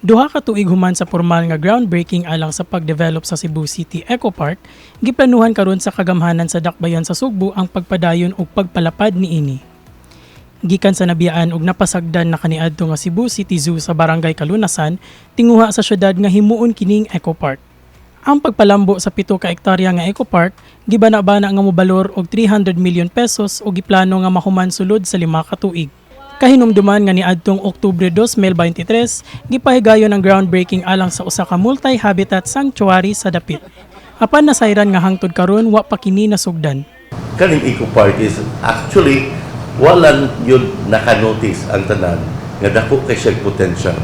2 ka tuig human sa pormal nga groundbreaking alang sa pagdevelop sa Cebu City Eco Park, giplanuhan karon sa kagamhanan sa Dakbayan sa Sugbo ang pagpadayon ug pagpalapad niini. Gikan sa nabiyaan ug napasagdan na kaniadto nga Cebu City Zoo sa Barangay Kalunasan, tinguha sa syudad nga himuon kining Eco Park. Ang pagpalambo sa 7 ka ektarya nga Eco Park gibana-bana nga mobalor og 300 million pesos ug giplano nga mahuman sulod sa 5 ka tuig. Kahinumduman nga niadtong Oktubre 2023, gipahigayon ang groundbreaking alang sa usa ka multi-habitat sanctuary sa dapit. Apan nasayran nga hangtod karon wa pa kini nasugdan. Kaning Eco Park is actually walang yun naka-notice ang tanan nga dako kay siya potential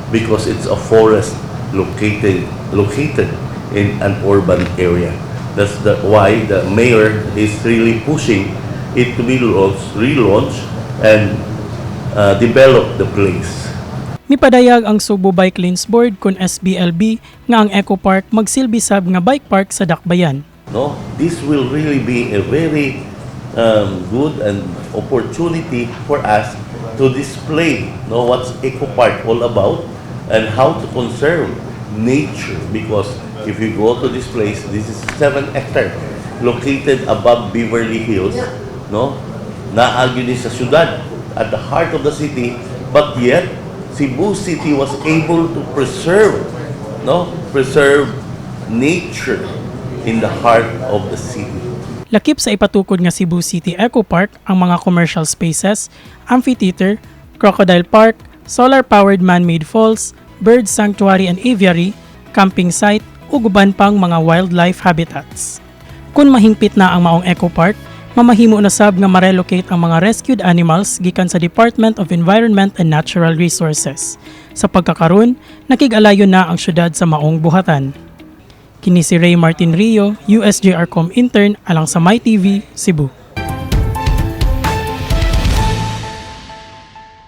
because it's a forest located in an urban area. That's the why the mayor is really pushing it to be launched, relaunched and develop the place. Mipadayag ang Sugbo Bike Lanes Board kon SBLB nga ang Eco Park magsilbi sab nga bike park sa Dakbayan. No, this will really be a very good and opportunity for us to display, no, what's Eco Park all about and how to conserve nature, because if you go to this place, this is 7 hectare located above Beverly Hills, no, naa gyud ni sa syudad, at the heart of the city, but yet Cebu City was able to preserve, no, preserve nature in the heart of the city. Lakip sa ipatukod nga Cebu City Eco Park ang mga commercial spaces, amphitheater, crocodile park, solar-powered man-made falls, bird sanctuary and aviary, camping site, ug uban pang mga wildlife habitats. Kung mahingpit na ang maong Eco Park, mamahimo na sab nga ma-relocate ang mga rescued animals gikan sa Department of Environment and Natural Resources. Sa pagkakaron, nakig-alayon na ang syudad sa maong buhatan. Kini si Ray Martin Rio, USJRCom intern alang sa MyTV, Cebu.